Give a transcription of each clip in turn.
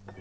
Ana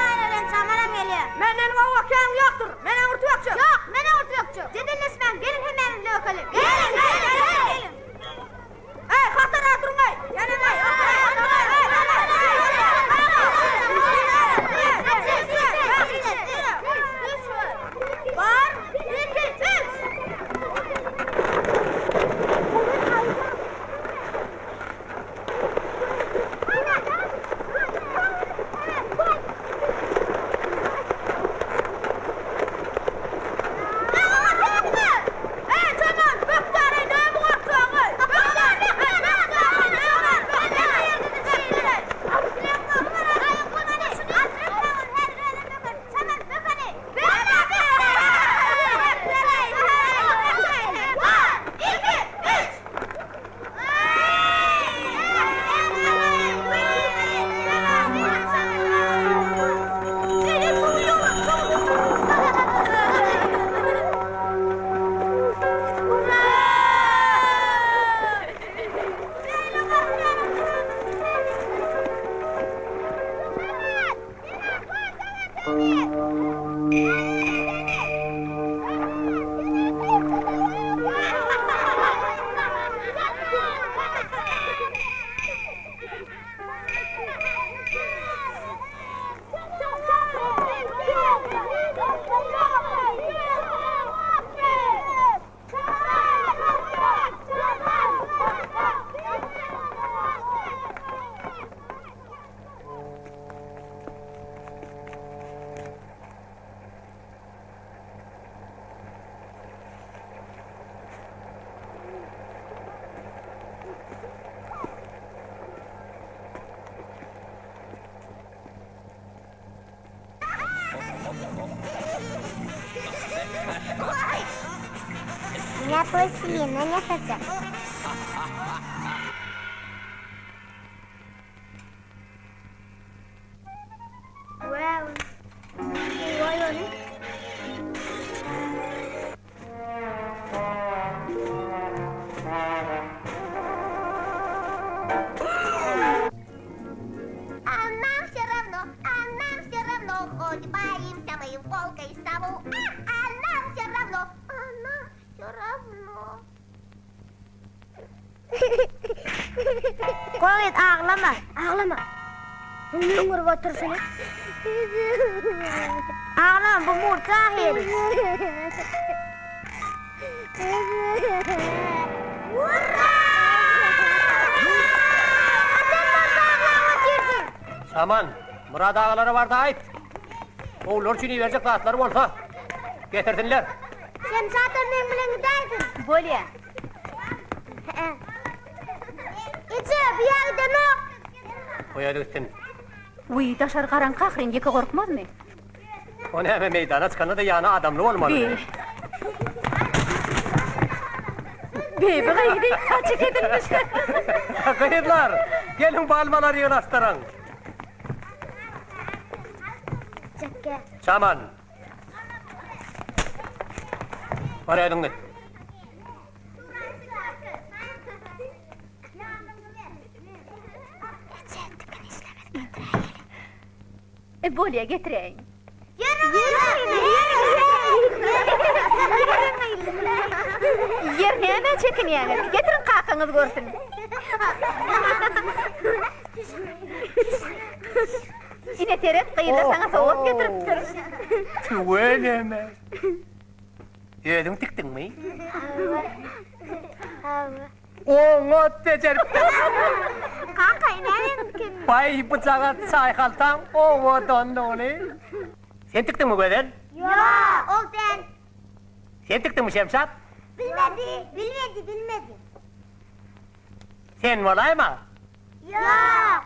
aýna bilen Çamanam gelýär. Menden gowy okýan ýokdur. Men öňürti ökjek. Ýok, men öňürti ökjek. Jedelleşmäň, geliň hemmämiz bile ökeliň. Geliň, geliň, geliň. Eý, hatara duruň-eý. Geliň-eý, Bir, iki, üç. Menä plastilinen ýasajak. А нам все равно, а нам все равно, хоть боимся мы волка и сову. А, а нам все равно, а нам все равно. Goý, aglama, aglama. Müňürip oturşyny. Aglama, bu murtly ahyry. Saman, Myrat agalara bar-da aýt. Ogullar üçin iberjek zatlary bolsa, getirsinler. Şemşatam meň bilen gidäýsin. Bolýa. Eje, bu ýa gidenok. Goý gitsin. Wiý, daşary garaňky ahyryn, ýeke gorkmazmy? O näme, meýdana çykanda-da ýany adamly bolmaly. Be. Be, bu gyzy açyk edilmiş. Gyzlar, geliň palmalary ýygnaşdyryň. Çekge. Çaman. Bar özüň git. Eje, tikin işlemeli getiräýeli. E, bolýa, getiräýiň. Ýer nämä çekinýäňiz? Getiriň kakaňyz görsün. Ine seret, gyzlar saňa sowgat getiripdir. Tüweleme. Özüň tikdiňmi? Hawa. Oňat bejeripdir. Kaka, ine meňki. Baý, bujagaz çaýhaltaň owadanlygyny. Sen tikdiňmi, Gözel? Ýok, ol däl. Sen tikdiňmi, Şemşat? Bilmedi, bilmedi, bilmedi. Sen bolaýma? Ýok.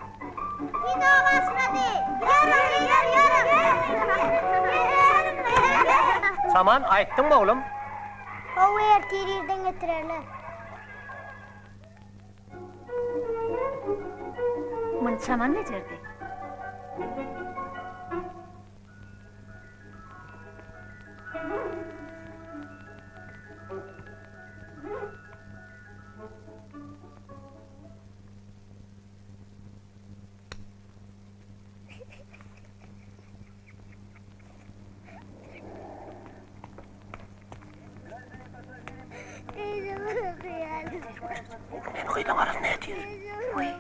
Kino başlady. Ýörüň, ýör, ýörüň. Saman, aýtdyňmy, oglum? Hawa, ertir irden getirerler. Muny Çaman bejerdi. Oglum hem gyzyň arasynda ýatyr. Goý,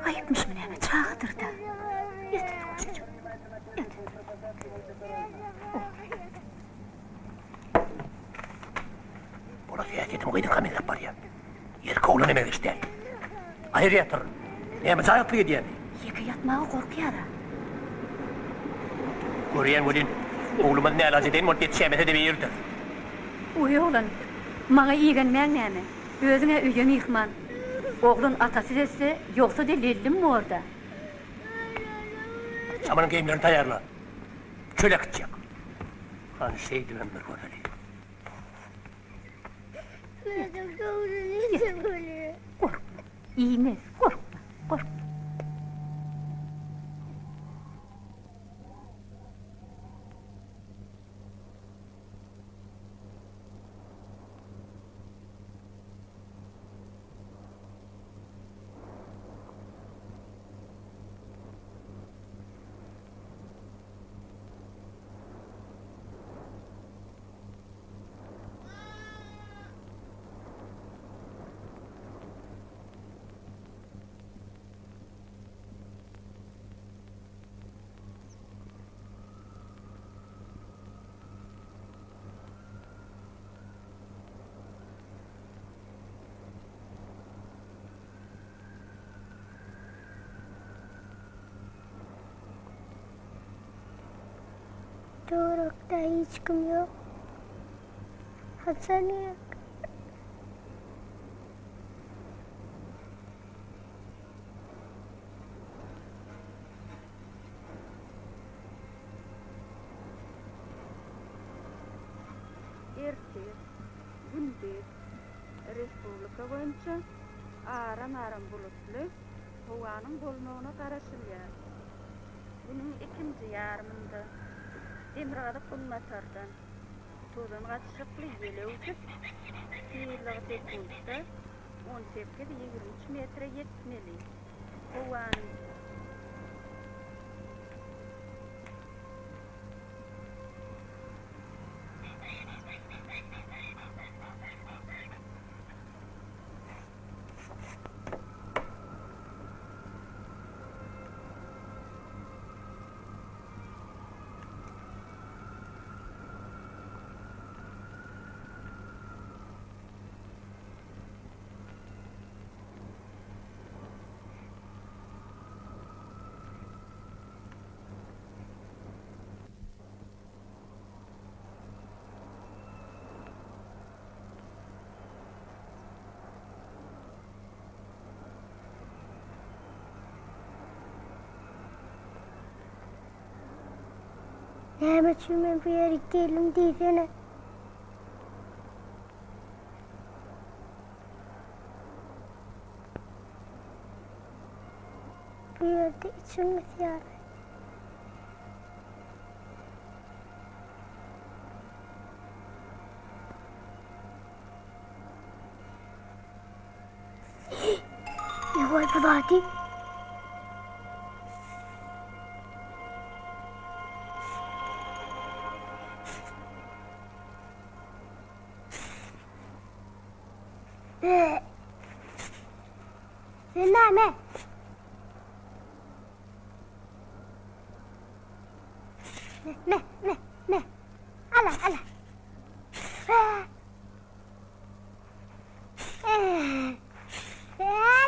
aýypmyşmy näme, çagadyr-da. Ýatyr guşjyk, ýatyr. Bolat häsiýetim gyzyňka meňzäp barýar. Ýerki oglana meňzeş däl. Aýry ýatyr. Näme jaýatlyk edýämi? Ýeke ýatmaga gorkýar-a. Görýän welin, oglumyz nälajedeýin bolup ýetişäýmese-de birdir. Oý oglan, maňa igenmäň näme? Özüň-ä öýe myhman. Oglan atasyz etse, ýogsa-da lellim bor-da. Çamanyň geýimlerini taýýarla. Çöle gitjek. Hany şeýdibem bir göreli. Gorkma, iýmez, gorkma, gorkma. Töwerekde hiç kim ýok. Haçan ýok? Ertir, gündiz respublika boýunça aram-aram bulutly howanyň bolmagyna garaşylýar. Günüň ikinji ýarymynda demirgazyk-günbatardan tozan gatyşykly ýel öwsüp, tizligi sekuntda on sekiz-ýigrimi üç metre ýetmeli. Howanyň. Näme üçin men bu ýere geldim diýsene. Bu ýerde içim gysýar. Eý-hoý bu zady. Sen näme? Me, me, me, me. Ala, ala.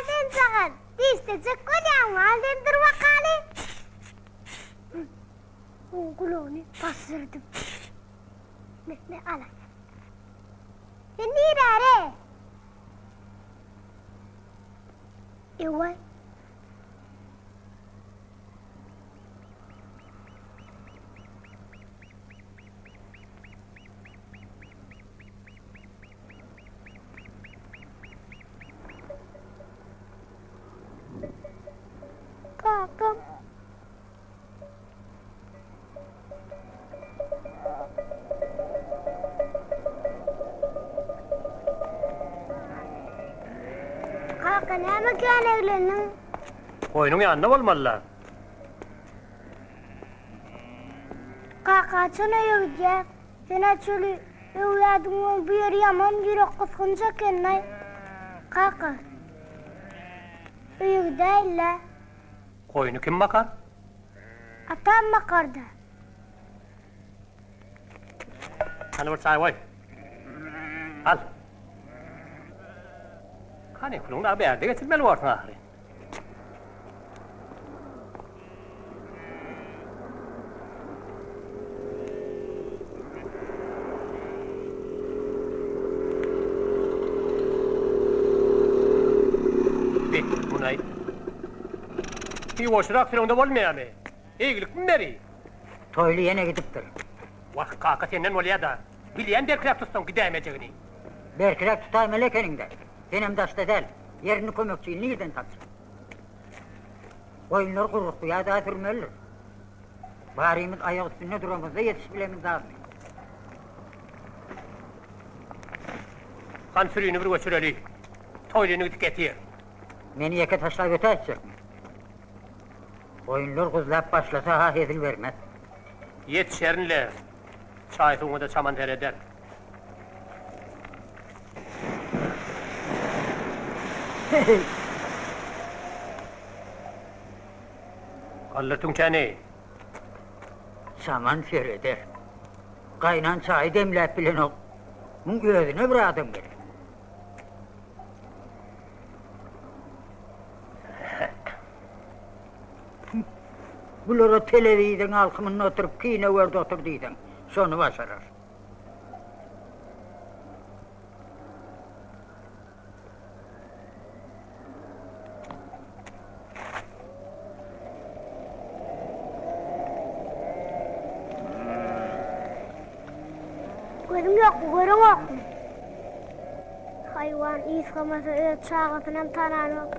Sen çagal, dişlejek bolýaňmy? Al sen dur bakaly. Gulagyny basdyrdym. Me, me, ala. Sen nirä-re? Ewa. Kakam. Kaka näme kän eglendiň? Goýnuň ýanynda bolmaly-la. Kaka haçan öýe gidýäs? Sen-ä çöli öwýädiň we bu ýer ýaman ýürek gysgynç eken-laý. Kaka, öýe gidäýeli-dä. Goýny kim bakar? Atam bakar-da. Hany bir çaý goý. Al. Kanikulyňy dagy bärde geçirmeli borsuň ahyry. Be, muny-aý. Ýuwaşrak süreňde bolmaýarmy? Eýgilikmi beri? Toýly ýene gidipdir. Wah, kaka senden bolýa-da. Bilýän berkiräk tutsaň gidäýmejegini. Berkiräk tutaýmaly ekeniň-dä. Senem daşda däl. Ýerinde kömekçini nirden tapjak? Goýunlar gurruklyýa-da sürmelidir. Barymyz aýak üstünde duramyzda ýetişip bilemizmi? Hany sürini bir göçüreli. Toýlyny gidip getir. Meni ýeke taşlap ötäýtjekmi? Goýunlar guzlap başlasa-ha hezil bermez. Ýetişerin-le. Çaý-suwuňa-da çaman sereder. Galdyr tüňçäni. Çaman sereder. Gaýnan çaýy demläp bilenok. Muň özüne bir adam gerek. Bulara telewizoryň alkymynda oturyp kino görde otur diýseň, şony başarar. Gözüň ýokmy, göreňokmy? Haýwan ysgamasa öz çagasynam tananok.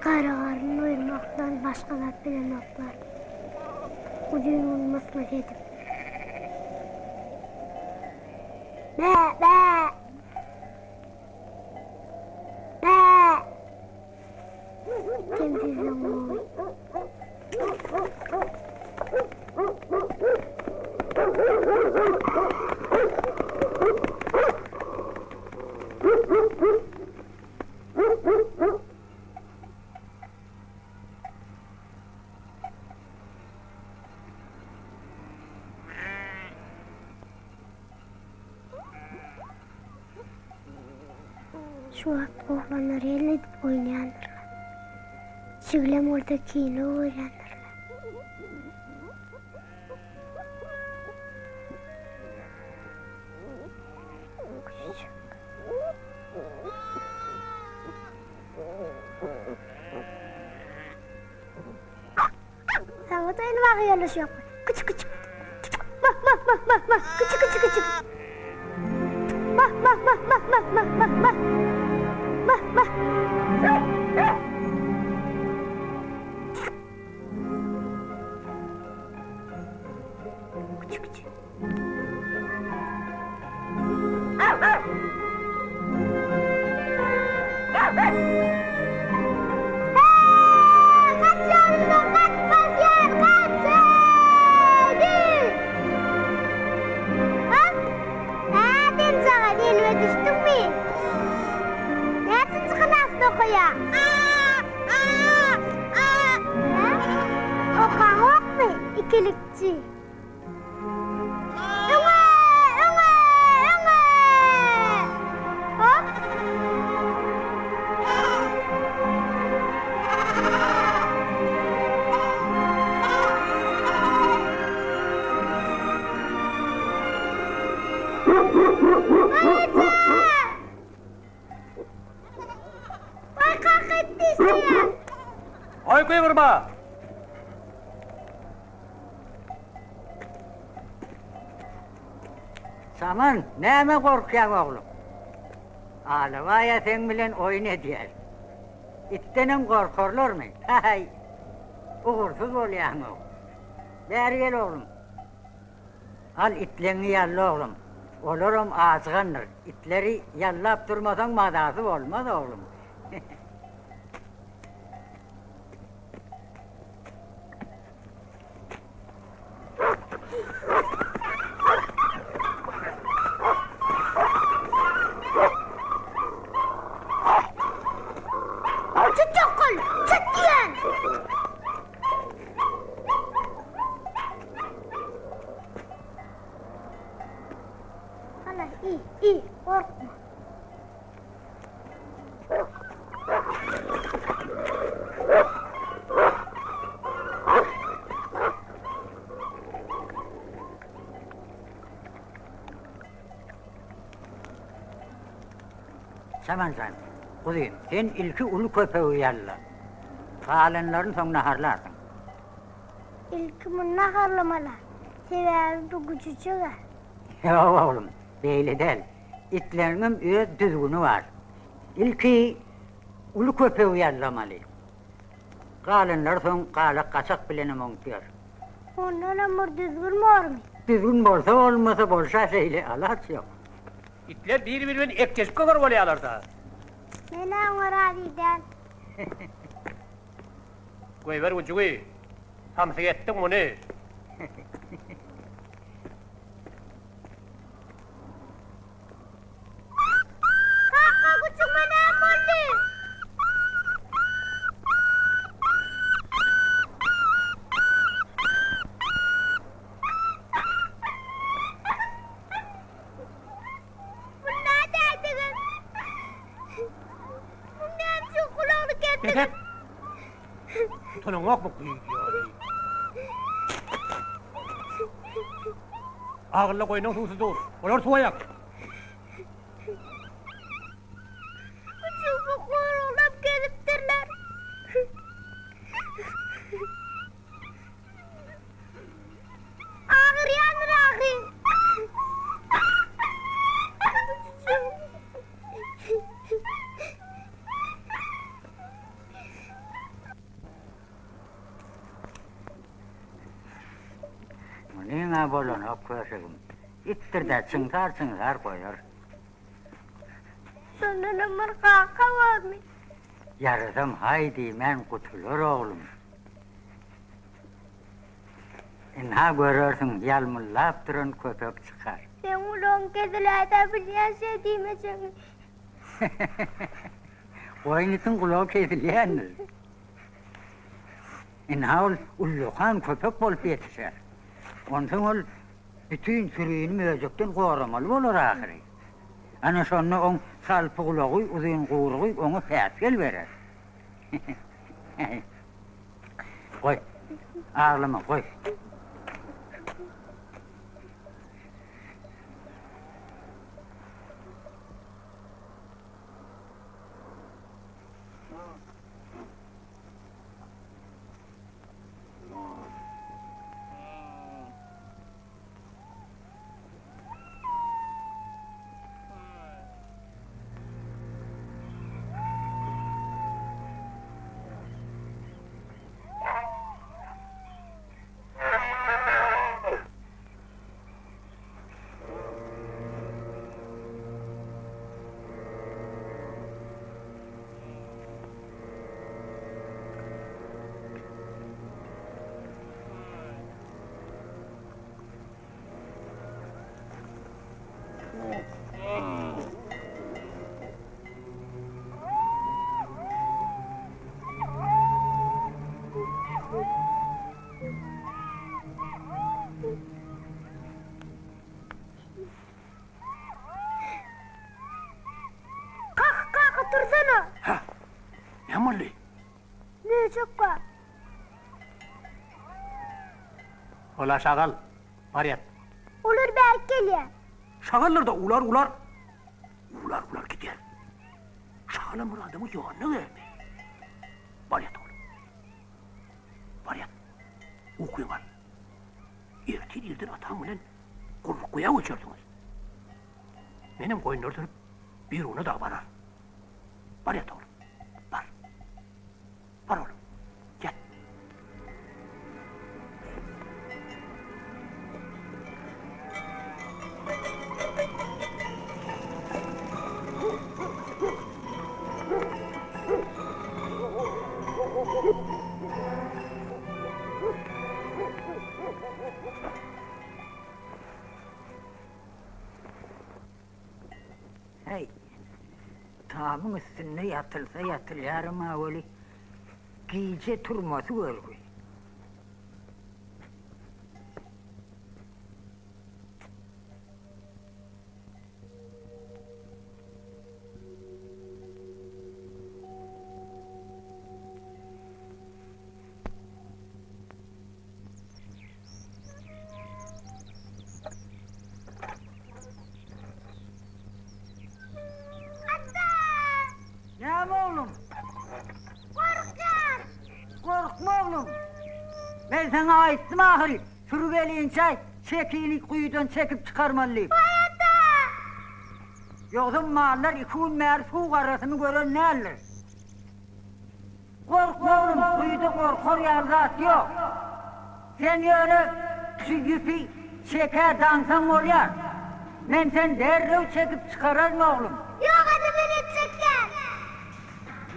Gara garyn doýurmakdan başga zat bilenoklar. Uzyn gün mys-mys edip. Bä, bä! Bä! Kemsizligiň gowy. Şu wagt oglanlar el edip oýnaýandyrlar. Çiglem bolsa kino görýändirler. Küçüjük. Saňa da indi bagy ýoldaş ýokmy? Küçük küçük. Mah mah mah mah mah. Küçük küçük küçük. Mah mah mah mah mah mah mah mah. Mah mah. düşdüňmi? Näçinji klasda okaýaň? Hä? Okaňokmy, ikilikçi? Öňe! Öňe! Öňe! Hop! Baý kaka etdi işleýär. Goý gygyrma! Saman, näme gorkýaň oglum? Alabaý-a seň bilen oýun edýär. Itdenem gorkarlarmy? Haý, ugursyz bolýaň-ow. Bäri gel oglum. Al itleňňi ýalla oglum. Olaram ajygandyr. Itleri ýallap durmasaň mazasy bolmaz oglum. Çyt çokul, çyt diýen! Halas, iý, iý, gorkma. Saman jan, guzym, sen ilki uly köpegi ýalla. Galanlaryny soň naharlarsyň. Ilki muny naharlamaly. Sebäbi bu güjüjeg-ä. Ýok, oglum, beýle däl. Itleriňem öz düzgüni bar. Ilki uly köpegi ýallamaly. Galanlary soň galak-gaçak bilenem oňup ýör. Ondanam bir düzgün bormy? Düzgün bolsa-bolmasa bolşa şeýle, alaç ýok. Itler biri-biri bilen ekjeşip köker bolýarlar-da. Men-ä oňa razy däl. Goýber güjügi. Samsyk etdiň muny. Kaka, güjügime näme boldy? Bu nädäýdigiň? Muň näme üçin gulagyny kesdigiň? Bes et! Utanaňokmy gyýylýar. Agylla goýnuň suwsuz dur. Olar suwaýak. Güjügimi goraglap gezipdirler. Agyrýandyr ahyryn. Munyň-a bolanok köşegim. Itdir-dä, çyňsar-çyňsar goýar. Şondanam bir kaka barmy? Ýarasam haý diýmän gutular oglum. Ynha görersiň, ýalmyldap duran köpek çykar. Seň gulagyň kesiläýse bilýän şeý diýmejegiňi. Goýun itiň gulagy kesilýändir. Ynha ol ullakan köpek bolup ýetişer. Onsoň ol bütin sürini möjekden goramaly bolar ahyry. Ana şonda oň salpy gulagy, uzyn guýrugy oňa päsgel berer. Goý, aglama, goý. Ol-a şagal. Bar ýat. Olar bärik gelýär. Şagallar-da uwlar-uwlar, uwlar-uwlar gidýär. Şagalam bir adamyň ýanyna geldi. Bar ýat oglum. Bar ýat. Ukyňy al. Ertir irden ataň bilen Gurrukguýa göçersiňiz. Menem goýunlary sürüp Biruna dagy bararyn. Bar ýat oglum. Bar. Bar oglum. Ýat. Häý, tamyň üstünde ýatylsa ýatylýaram-a weli, gije turmasy görgi. Ata! Näme oglum? Gorkýan! Gorkma oglum. Men saňa aýtdym ahyry, sürü gelinçä çekini guýudan çekip çykarmaly diýip. Waý ata! Ýogsam mallar iki gün bäri suw garasyny gören däldir. Gorkma oglum, guýuda gorkar ýaly zat ýok. Sen ýöne şu ýüpi çekä daňsaň bolýar. Men seni derrew çekip çykararyn oglum. Ýok ata men etjekdäl.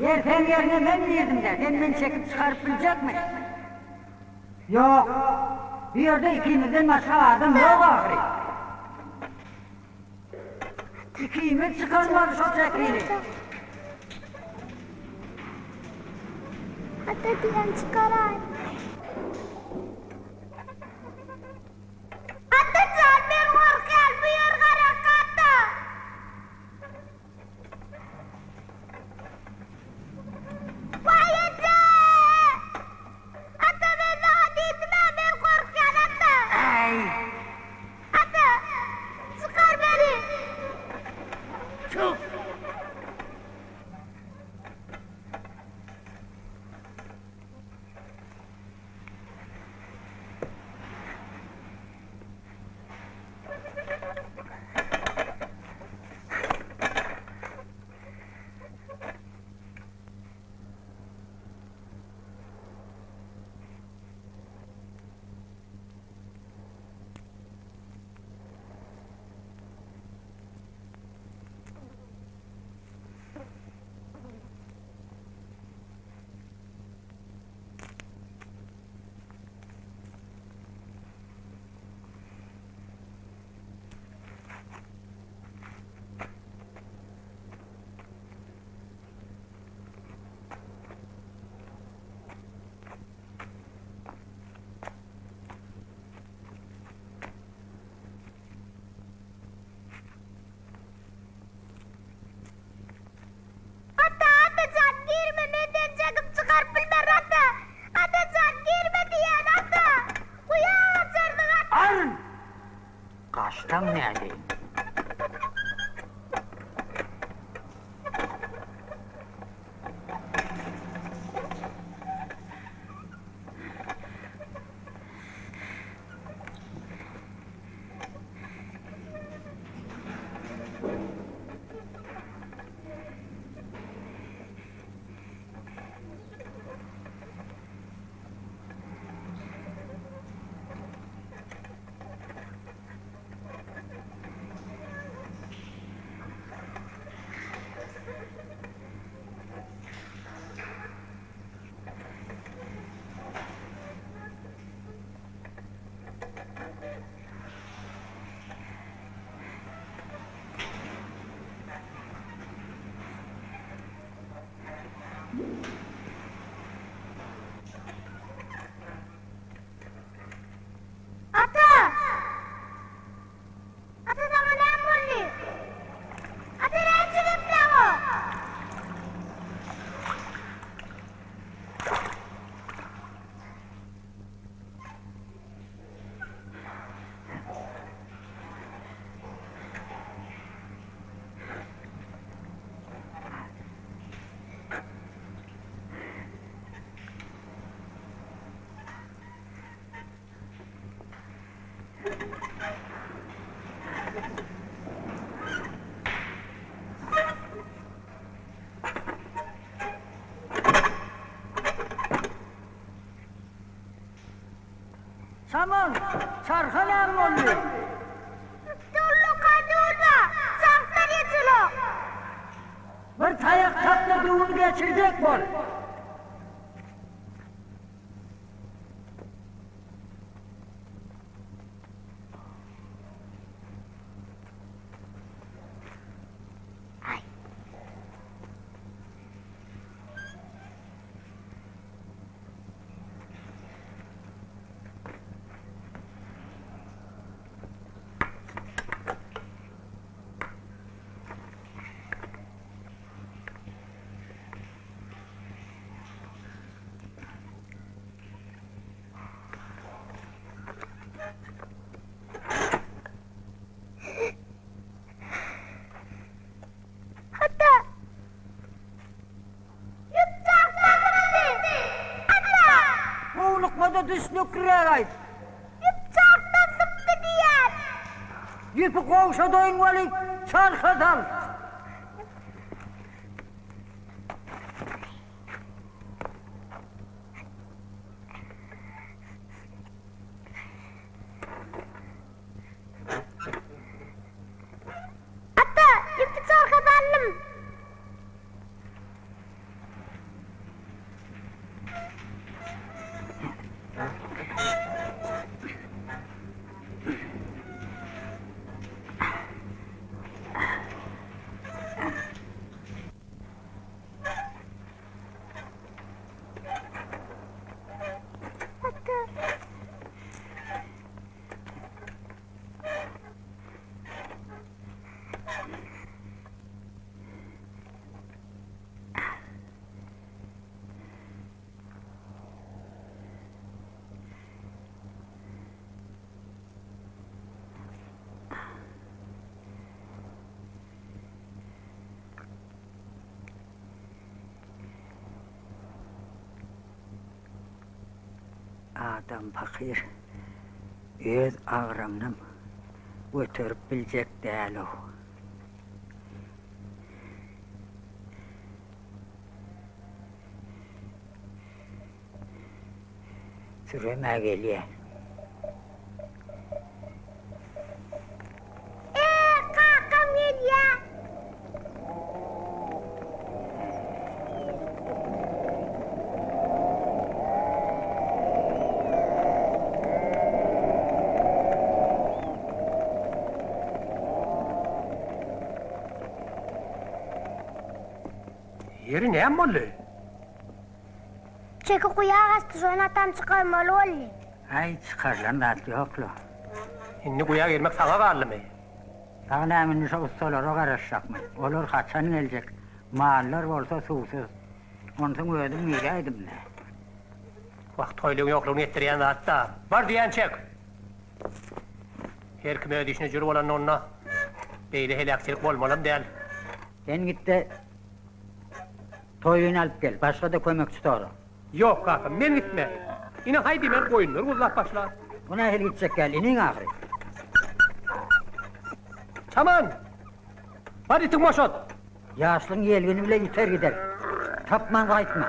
Ýer seň ýeriňe men girdim-dä, sen meni çekip çykaryp biljekmi? Ýok. Bu ýerde ikimizden başga adam ýok ahyry. Ikimiz çykarmaly şo çekini. Ata diýen çykaraý. Atajan men gorkýan bu ýer garaňky ata. Waý eje! Ata men saňa diýdim-ä men gorkýan ata. Äý! Ata! Çykar meni! Çyk! Çarha näme boldy? Ullakan döwün bar. Çarhdan ýetenok. Bir taýak tap-da döwüni geçirjek bol. Ata! Ýüp çarhdan syryldy! Ata! Howlukma-da düşnükliräk aýt. Ýüp çarhdan sypdy diýýän. Ýüpi gowşadaýyn weli, çarha sal. Ata, ýüpi çarha saldym. Adam pakyr öz agramynam göterip biljek däl-ow. Sürem-ä gelýä. E, kakam gelýä. Ýeri näme boldy? Çeki guýa gaçdy, şony atam çykarmaly boldy. Aý, çykarylan zat ýok-la. Indi guýa girmek saňa galdymy? Dagy näme indi şo ussalara garaşjakmy? Olar haçan geljek? Mallar bolsa suwsuz. Onsoň özüm giräýdim-dä. Wah, toýlygyň ýoklugyny etdirýän zat-da. Bar diýýän çek! Her kim öz işine jür bolanlygynda beýle heläkçilik bolmalam däl. Sen git-de, Toýuny alyp gel, başga-da kömekçi sora. Ýok, kaka, men gitmen. Ine, haý diýmän goýunlary guzlap başlar. Bu nähili gitjek ýaly, iniň ahyry. Çaman! Bar itiňi boşat! Ýaşlygyň ýelgini bile ýiter gider. Tapman gaýtma.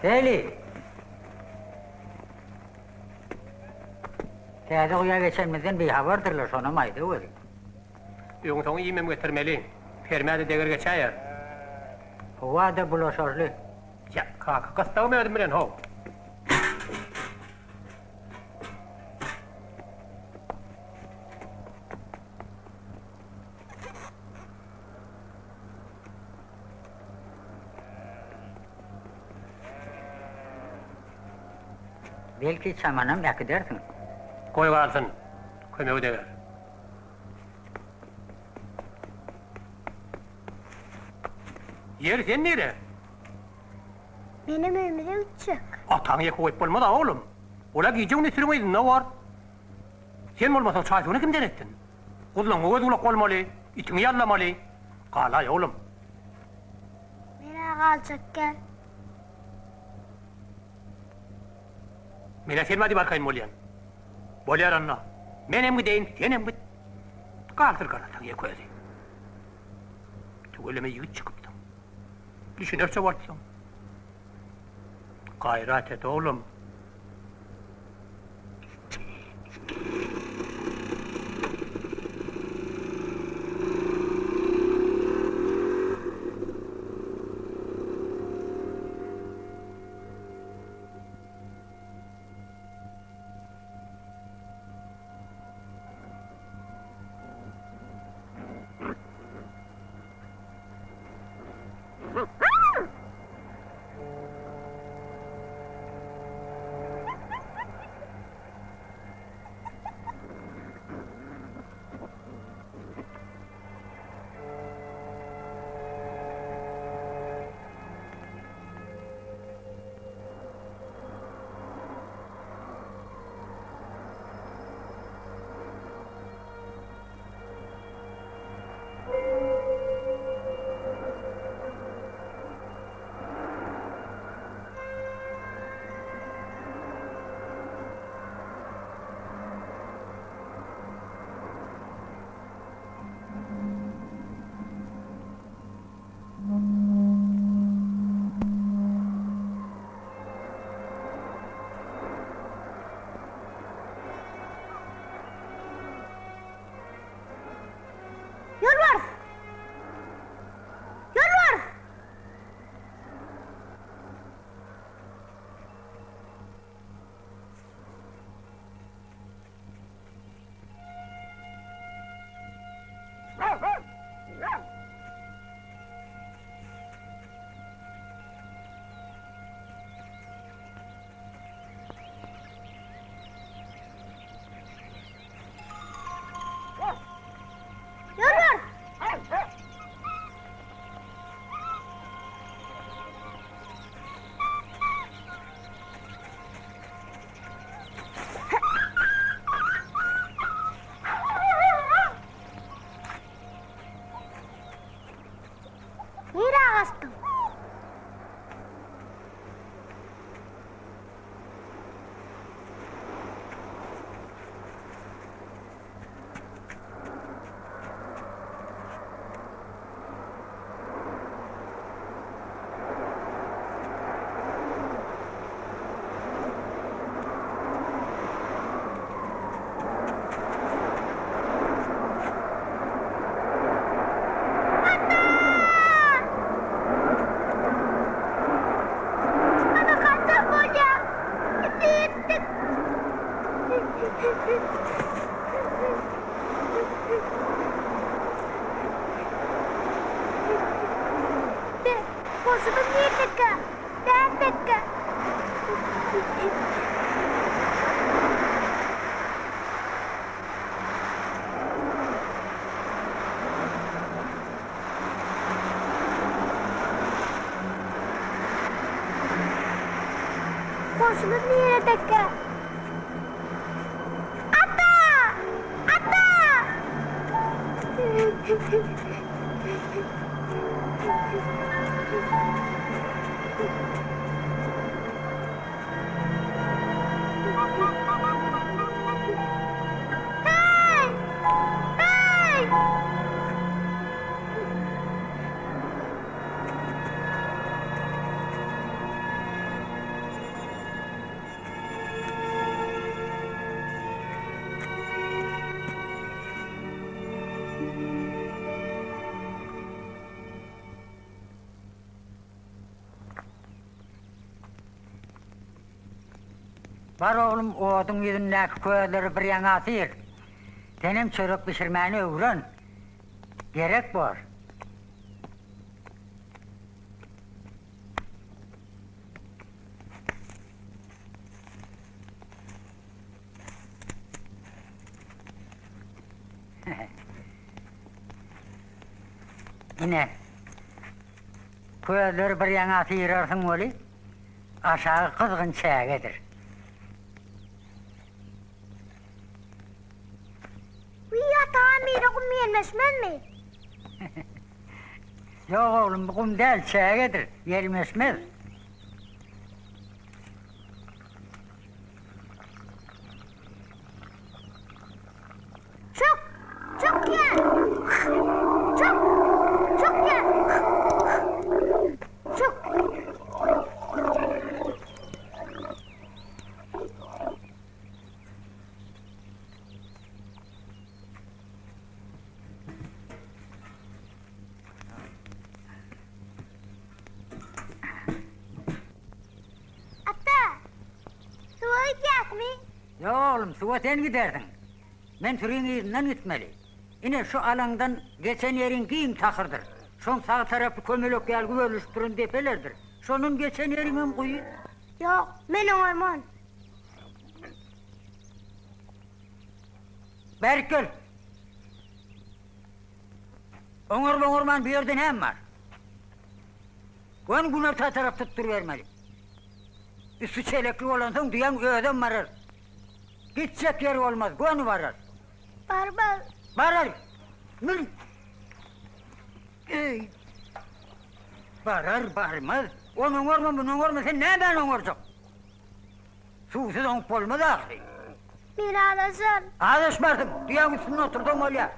Heli! Täze guýa geçenimizden bihabardyrlar, şonam aýdaweri. Öňi-soňy iýmem getirmeli. Permä-de deger geçäýer. Howa-da bulaşarly. Ýa, kaka, gyssagym özüm bilen, how. Belki, çamanam äkidersiň. Goý galsyn, kömegi deger. Ýeri sen nire? Menem öýümize gitjek. Ataňy ýeke goýup bolmaz-a, oglum. Ol-a gije-gündiz sürüň yzynda bor. Sen bolmasaň çaý-suwuny kimden etsin? Guzlaňňa göz-gulak bolmaly, itiňi ýallamaly. Galaý, oglum. Men-ä galjak däl. Men-ä sen bar diýip arkaýyn bolýan. Bolýar onda. Menem gideýin, senem git. Galdyr garataň ýeke özi. Tüweleme ýigit çykypsyň. Düşünerçe bolupsyň. Gaýrat et, oglum. Ýolbars! Ýolbars! Ýolbars! Nirä gaçdyň? Ana gaçjak bolýar. Indi ýetdik. Be, goşumyz nirdekä? Nätdikkä? Goşumyz niredekä? Ata! Ata! Hey! Hey! Bar oglum, oduň ýüzündäki közleri bir ýaňa syr. Senem çörek bişirmäni öwren. Gerek bor. Ine, közleri bir ýaňa syrarsyň weli, aşagy gyzgyn çägedir. Wiý, ata, mire gum ýelmeşmezmi? Ýok oglum, bu gum däl, çägedir, ýelmeşmez. Çök! Çök diýýän! Çök! Çök diýýän! Çök! Ata! Suwa gidýäsmi? Ýok oglum, suwa sen gidersiň. Men süriň yzyndan gitmeli. Ine, şu alaňdan geçen ýeriň giň takyrdyr. Şoň sag tarapy kömelek ýaly güberlişip duran depelerdir. Şondan geçen ýeriňem guýy. Ýok, men oňarman. Bärik gel! Oňaryp-oňarman bu ýerde näme bar? Göni günorta tarap tutdurybermeli. Üsti çelekli bolansoň düýäň özem barar. Gitjek ýeri bolmaz, göni barar. Barmaz. Barar. Mün. Eý. Barar, barmaz. Ony oňarma, muny oňarma, sen nämäni oňarjak? Suwsuz oňup bolmaz ahyry. Men azaşan. Azaşmarsyň, düýäň üstünde otursaň bolýar.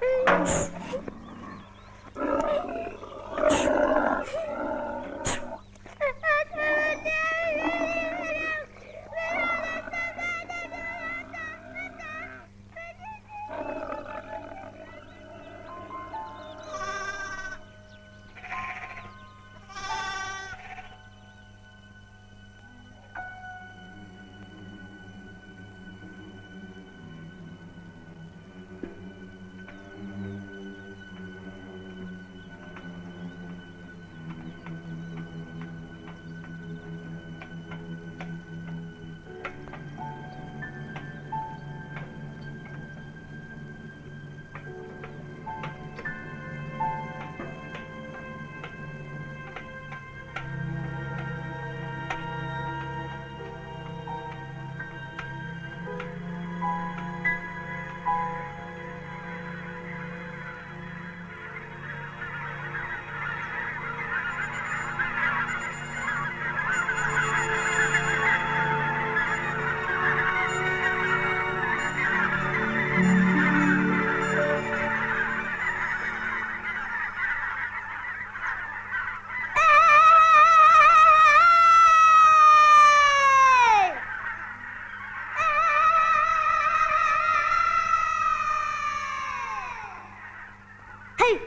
Heý!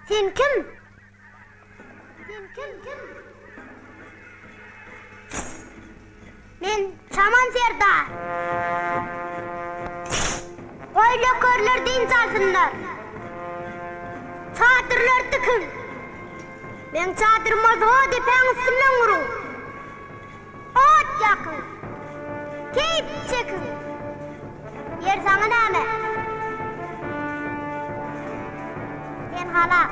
Sen kim? Sen kim? Men Çaman serdar. Goý nökerler dynç alsynlar. Çadyrlar dikiň. Meň çadyryma zo depäň üstünden guruň. Ot ýakyň. Keýp çekiň. Ýer saňa näme? Sen halas.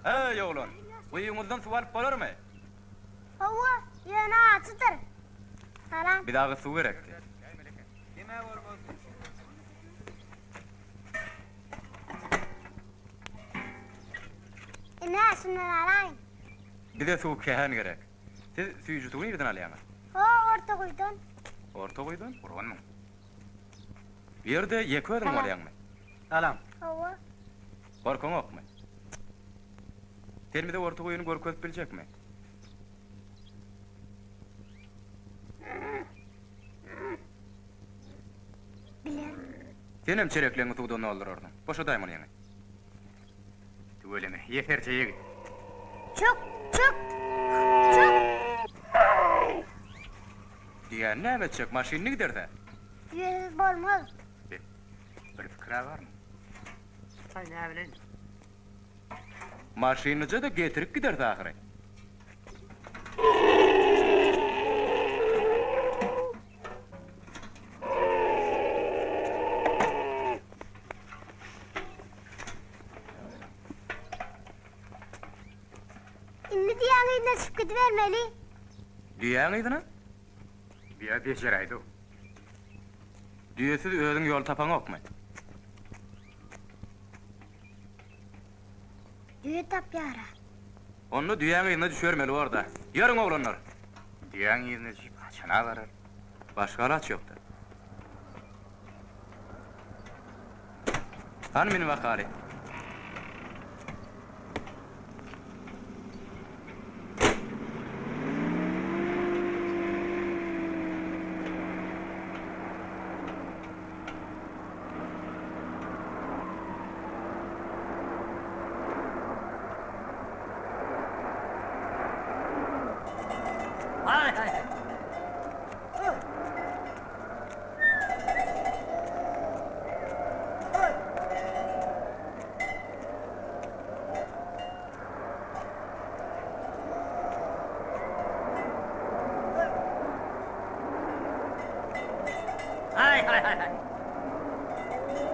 Eý, oglan, guýyňyzdan suw alyp bolarmy? Hawa, ýöne ajydyr. Salam. Bize agyz suw gerekdi. Ine, şundan alaýyn. Bize suw kän gerek. Siz süýji suwy nireden alýaňyz? Ho, orta guýudan. Orta guýudan? Gurbanmyň? Bu ýerde ýeke özüň bolýaňmy? Salam. Hawa. Gorkaňokmy? Sen bize orta guýyny görkezip biljekmi? Bilerin. Senem çerekleňi suwdan doldurarsyň. Boşadaý muny ýeňi. Tüweleme, ýeserje ýigit. Çök, çök, çök! Diýýän näme etjek, maşynly gideris-ä. Düýesiz bolmaz. Be, bir pikir-ä barmy? Aý, näbileýin. Maşynlyja-da getirip gideris ahyry. Indi düýäň yzyna düşüp gidibermeli. Düýäň yzyna? Düýe bejeräýdi-ow. Düýesiz özüň ýol tapaňokmy? Düýe tapýar-a. Onda düýäň yzyna düşübermeli bor-da. Ýörüň, oglanlar! Düýäň yzyna düşüp haçana barar? Başga alaç ýok-da. Hany mün bakaly. Haý haý. Haý haý haý haý.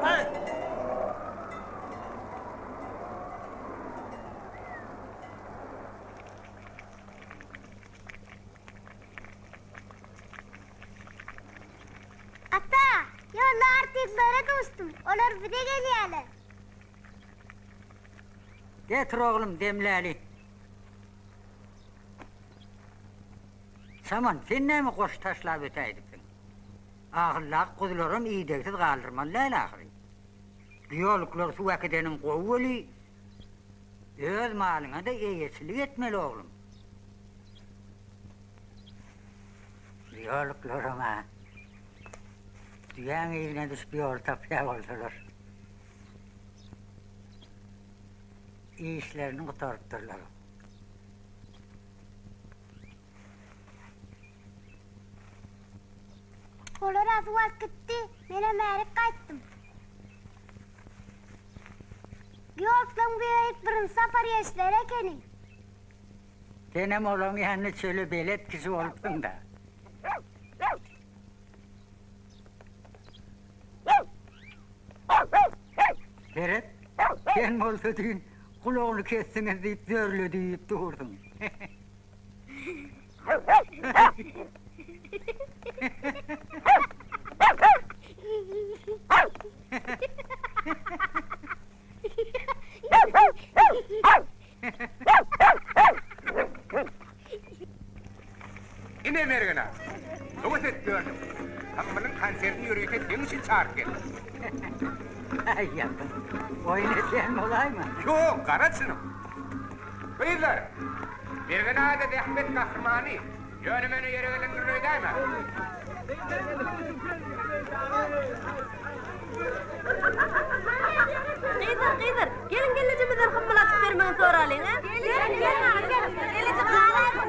Haý. Ata, ýolda artistlere duşdum. Olar bize gelýärler. Getir oglum, demläli. Saman, sen näme goş taşlap ötäýdipsiň? Ahyldaky guzularam idegsiz galdyrmaly däl ahyry. Biologlar suw äkideniň gowy weli, öz malyňa-da eýeçilik etmeli oglum. Biologlaram-a düýäň yzyna düşüp ýol tapýar bolsalar, işlerini gutarypdyrlar. Olar-a suw alyp gitdi, menem bärik gaýtdym. Ýolklaň bu ýerik birinji sapar gelişleri ekeni. Senem olaň ýanynda çöle belet kişi bolupsyň-da. Seret, sen bolsa düýn gulagyny kesdiňiz diýip zörle diýip dursuň. Ine Mergen aga, höwes edip ýördüm. Hammylyň konsertini ýörite seň üçin çagyryp geldim. Aý ýapyn, oýun edýän bolaýma? Ýok, gara çynym. Gyzlar, Mergen aga-da zähmet gahrymany. Ýöne meni ýere gelendir öýdäýmäň. Gyzlar, gyzlar, geliň gelnejemizden hymmyl açyp bermegini soralyň, a? Geliň, geliň, aga, geliň. Gelnejem galaýsyn.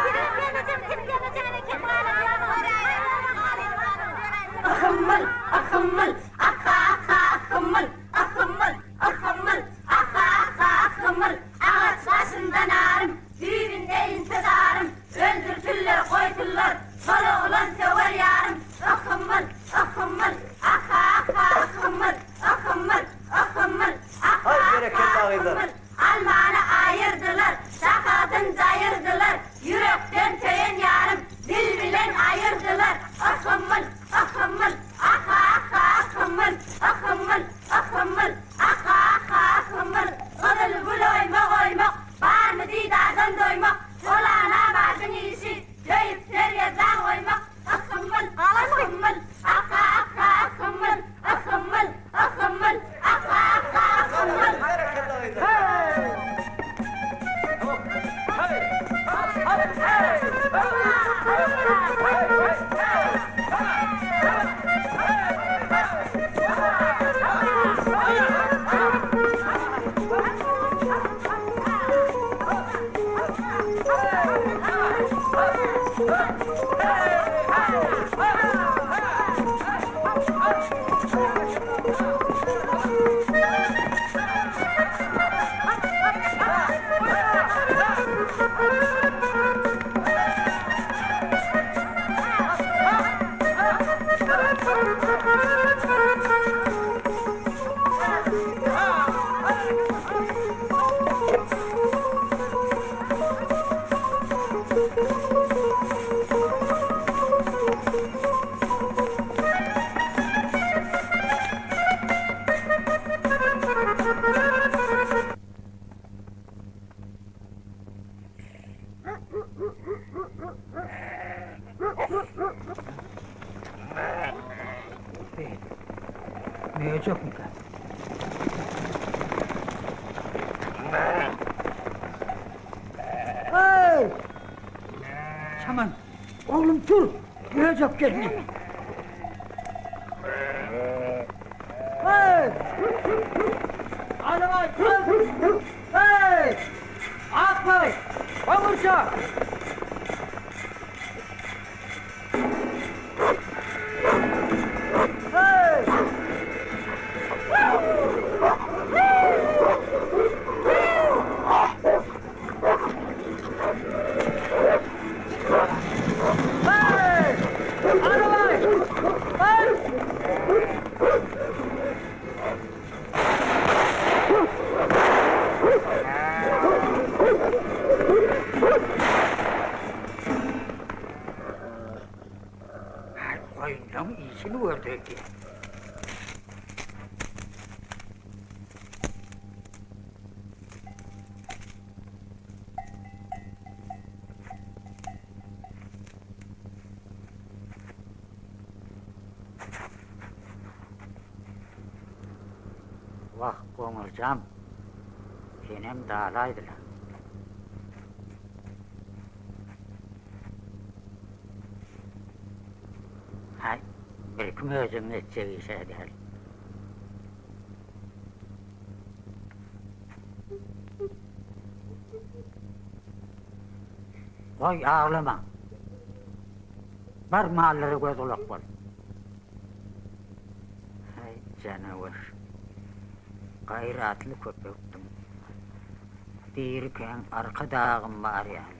Siziňem gelnejem, kim gelnejeňiz eken Ahymyl, ahymyl, aha, aha, ahymyl, ahymyl, ahymyl, aha, aha, ahymyl, agaç başynda narym, Düýbünde intizarym, Öldürsinler, goýsunlar, Şol oglan söwer ýarym, Yhymyl, yhymyl, Aha, aha, yhymyl, yhymyl, yhymyl, Aha, aha, yhymyl, Almany. Möjekmikä? Eý! Çaman, oglum tur! Möjek geldi. Eý! Alaway, tur! Eý! Akbaý! Goňurça! Haý, goýunlaň işini gördi öýdýän. Wah, goňurjam, senem dalaýdylar. Haý, birki möjegiň etjek iş-ä däl. Goý, aglama. Bar, mallara göz-gulak bol. Haý, janawer. Gaýratly köpekdiň. Dirikäň arka dagym bar ýalydy.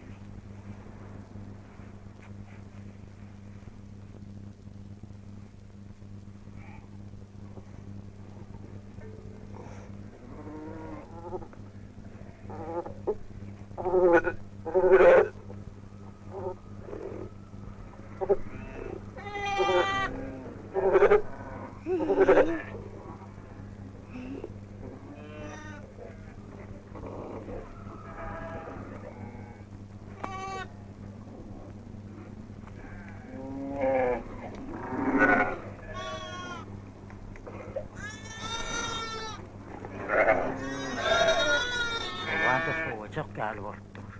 Howa-da sowajak ýaly bolup dur.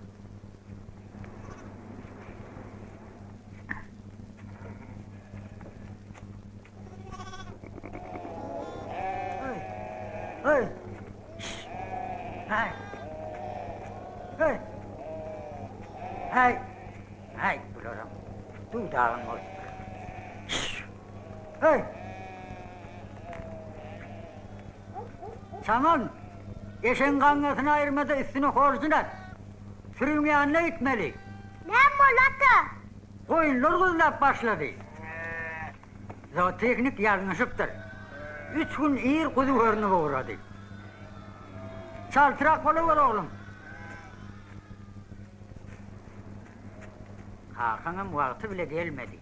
Hey! Şşş! Hey! Hey! Hey! Hey, bularam duw-dagyn bolupdyr. Şşş! Hey! Çaman, eşegiň gaňňasyny aýyrma-da üstüne horjun at. Sürüň ýanyna gitmeli. Näme boldy, ata? Goýunlar guzlap başlady. Zootehnik ýalňyşypdyr. Üç gün ir guzy görnüp ugrady. Çaltrak bolawer, oglum. Kakaňam wagty bile gelmedi.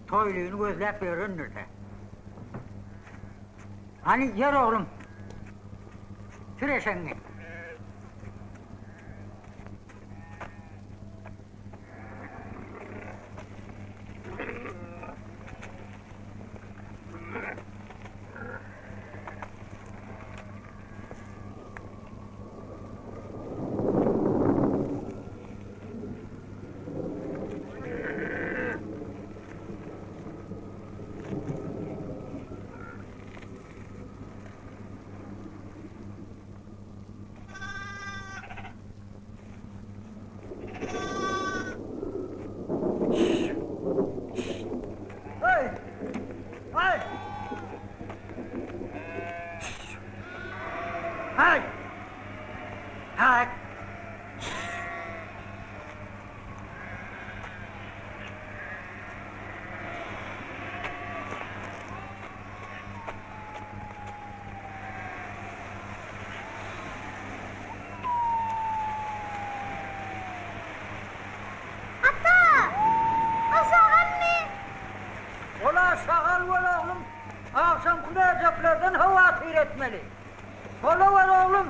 Toýlyny gözläp ýörendir-dä. Hany, ýör oglum. Sür eşegiňi. Ata! O şagalmy? Ol-a şagal bol oglum, agşamky möjeklerden howatyr etmeli. Bolawer oglum,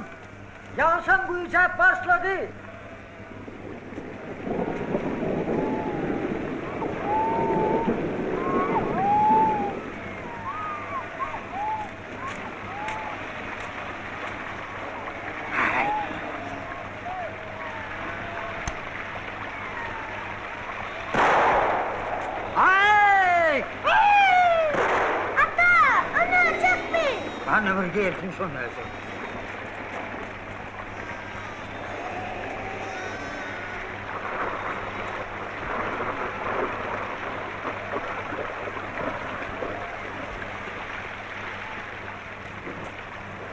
ýagyşam güýjäp başlady. Hany bir gelsin şo möjek.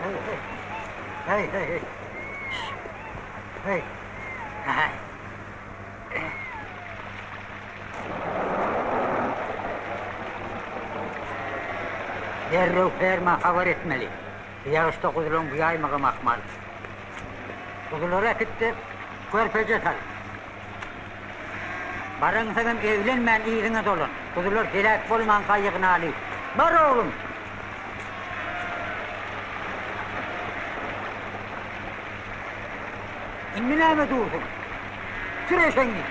Hey, hey. Hey, hey, hey. Hey. Hey. Derrew ferma habar etmeli. Bu ýagyşda guzulaň buýaýmagam ahmal. Guzulary äkit-de, körpeje sal. Baraňsoňam eglenmän yzyňa dolan. Guzular heläk bolmanka ýygnaly. Bar oglum! Indi näme dursuň? Sür eşegiňi!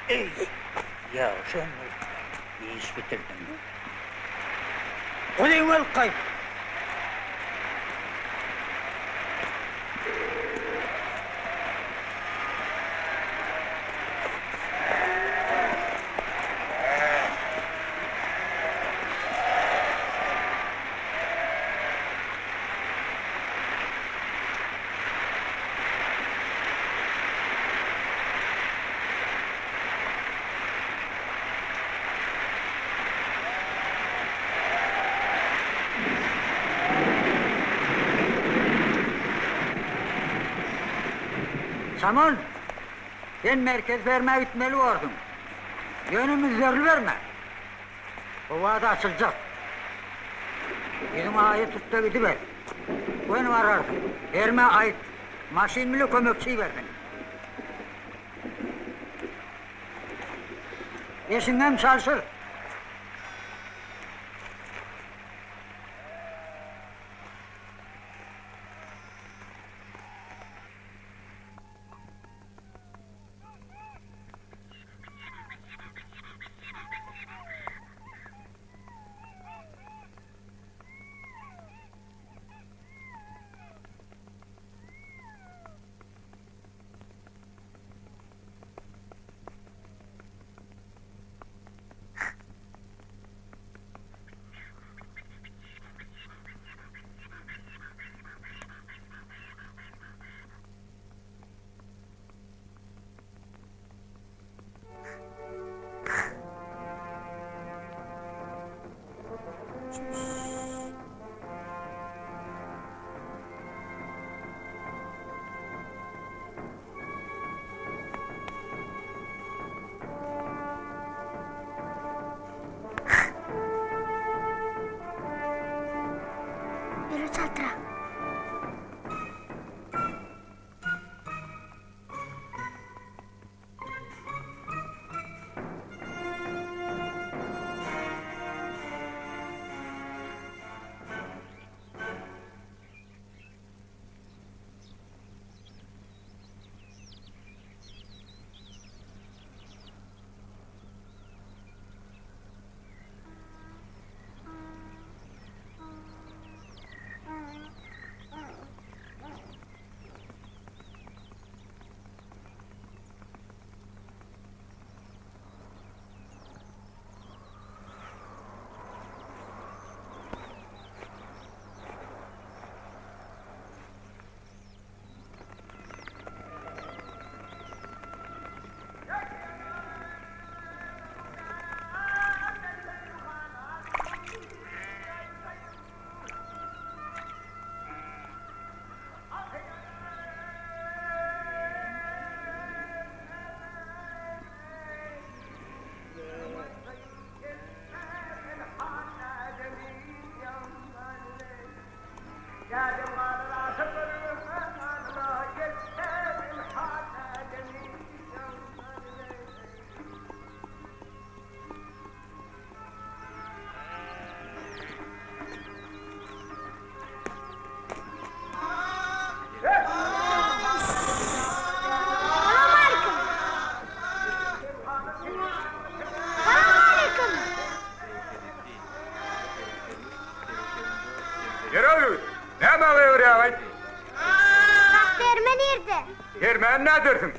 Eý, ýagşy ömür, iş bitirdiň. Guzyňy alyp gaýt! Çaman, sen merkez ferma gitmeli borsuň. Ýöne müzzerliberme. Howa-da açyljak. Ýüzüňi aýa tut-da gidiber. Göni bararsyň. Ferma aýt. Maşyn bile kömekçi ibersin. Eşiňem çalşyr. Ýürü çaltrak. Ýere Näme gygyrýaň-aý? Bak ferme nirde? Fermäni nädersiň?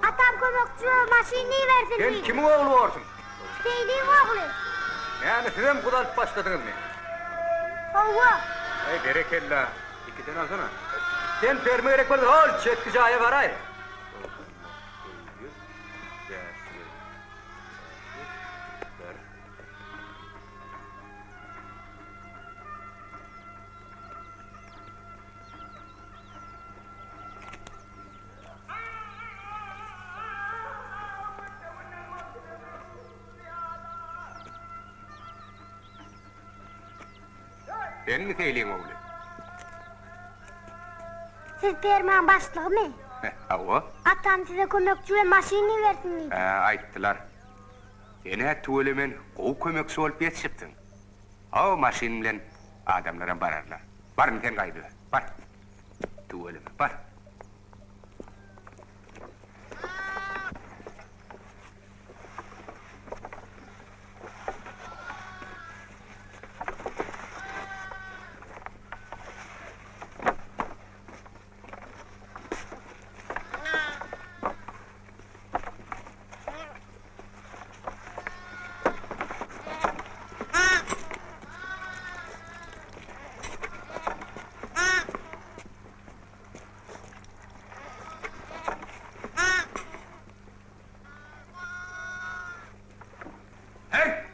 Atam kömekçi we maşyn ibersin Sen diýdi. kimiň ogly borsuň? Seýliň ogly. Näme sizem guzy alyp başladyňyzmy? Hawa. Eý, berekella. Ikiden alsana. Sen ferme gerek bolsa hol çetki jaýa baraý. 961. Senmi Seýliň ogly? Siz fermaň başlygymy? Hawa. Atam size kömekçi we maşyn ibersin diýdi. Hä, aýtdylar. Sen-ä tüwelemen gowy kömekçi bolup ýetişipsiň. Hawa, maşyn bilen adamlaram bararlar. Bar indi sen gaýdyber. Bar. Tüweleme, bar. Hey!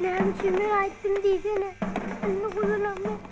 Näme üçin men aýtdym diýsene. Indi guzulamok.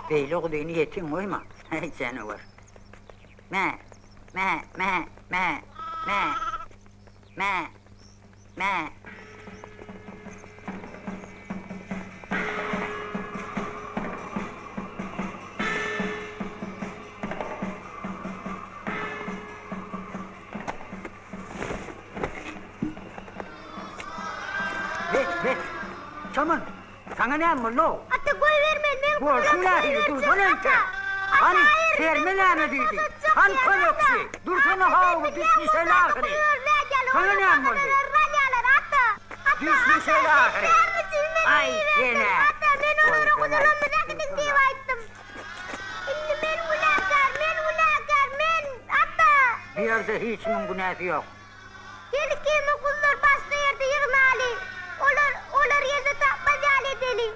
Beýle guzyny ýetim goýma, häý janawar. Mä, mä, mä, mä, mä, mä, mä. Bet, bet. Çaman, saňa näme boldy-ow? Ata goýber meni, men Bolşuň nähili, dursana entek. Hany, ferme näme diýdi? Hany kömekçi? Dursana how, düşnüşeli ahyry. Saňa näme boldy? Düşnüşeli ahyry. Aý, sen-ä. Ata, men olara guzularymyzy äkidiň diýip aýtdym. Indi men günäkär, men günäkär, men, ata! Bu ýerde hiç kimiň günäsi ýok. Gel ikimiz guzlary başga ýerde ýygnaly. Olar, olar ýerde tapmaz ýaly edeli.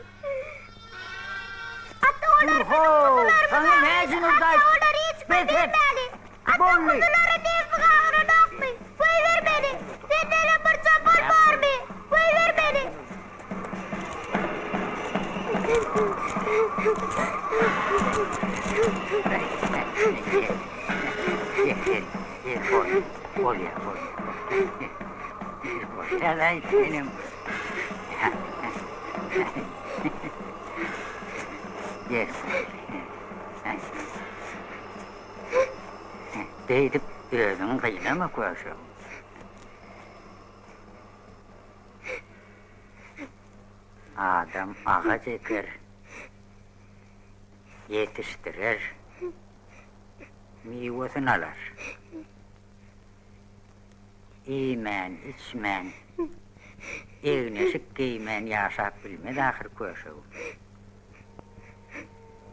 Ata, olar Dur biziň how, guzularymyzy saňa aldy. näcin Ata, urdaý? olar hiç kime Bes et! bermäli. Ata, Boldy! guzulara nebsi gagyranokmy? Goýber meni! Sendenem bir çopan barmy? Goýber meni! Beýdip özüňi gynama köşegim. Adam agaç eker, ýetişdirer, miwesini alar. Iýmän, içmän, egin-eşik geýmän ýaşap bilmez ahyr köşegim.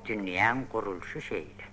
Dünýäň gurulşy şeýle.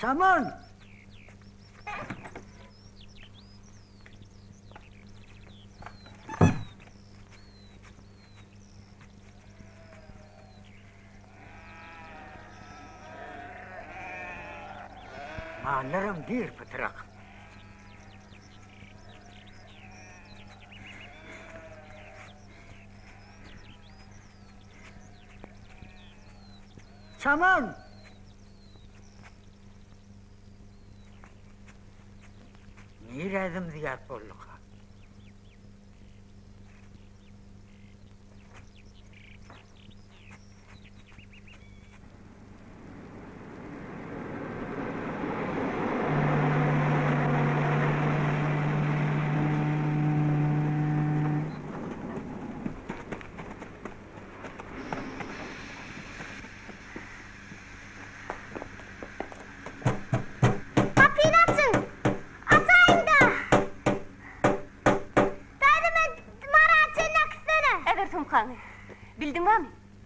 Çaman! Mallaram bir pytrak. Çaman! Nirä zym-zyýat bolduka? Gapyny açyň! Açaýyň-da! Daýza men Mara çenli äkitsene. Äber sumkaňy. Bildiňmi?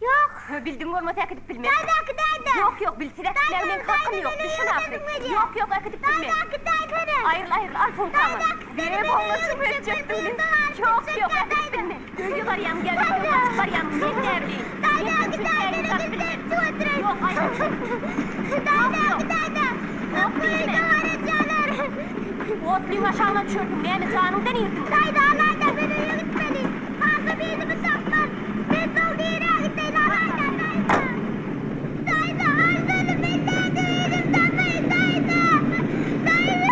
Ýok. Bildiň bolmasa äkidip bilmen. Daýza äkidäýdä. Ýok, ýok, bilsiz äkitmäge meň hakym ýok. Düşün ahyry. Ýok, ýok, äkidip bilmen. Daýza äkidäýsene. Aýryl, aýryl, al sumkaňy. Daýza äkitsene. Be, boňlaşyp ötjekdigini. Ýok, ýok, äkidip bilmen. Öýe barýaň, ýa öýden gaçyp barýaň, men näbileýin. Daýza äkidäýsene, gitseň çuw oturan. Ýok, aýryl. Daýza äkidäýdä. Ýok, diýme. Otlyň aşagyna düşersiň, näme janyňdan irdiňmi? Daýza, alaýda, men öýe gitmeli. Kakam yzymy tapmaz. Men soň nirä gideýin, alaýda, daýza. Daýza, alsana, men nädip yzymy tapaýyn, daýza. Daýza.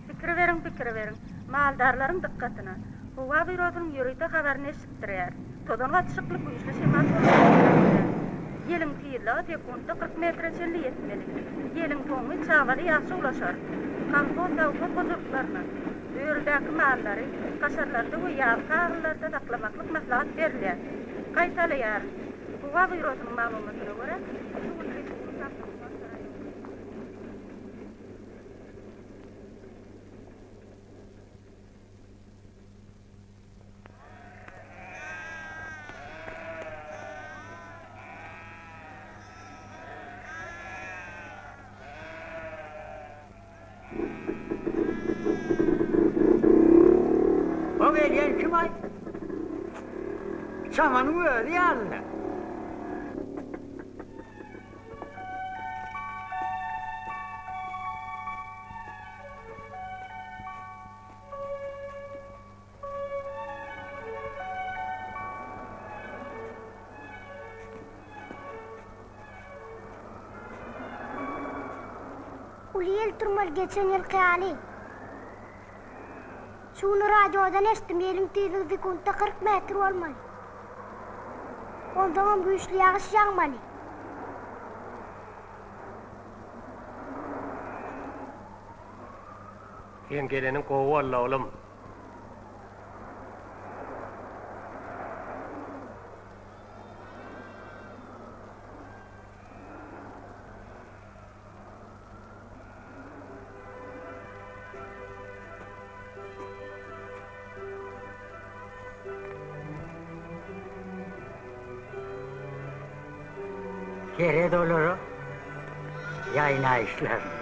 Pikir beriň, pikir beriň! Maldarlaryň dykgatyna! Howa býurosynyň ýörite habaryny eşitdirýär. Tozan gatyşykly güýçli şemal bolmagy garaşylýar. Ýeliň tizligi sekuntda 40 metre çenli ýetmeli. Ýeliň soňy çagbaly ýagşa ulaşar. Kolhoz, sowhoz hojalyklaryna örüdäki mallary haşarlarda we ýazky agyllarda saklamaklyk maslahat berilýär. Gaýtalaýaryn. Howa býurosynyň maglumatyna görä, şu günki O gelýän kim-aý? Çamanyň özi ýaly-da. Uly ýel turmaly geçen ýylky ýaly. Şuny radiodan eşitdim, ýeliň tizligi sekuntda 40 metr bolmaly. Onsoňam güýçli ýagyş ýagmaly. Seň geleniň gowy boldy, oglum. Seret olara ýaýnaýyşlaryna.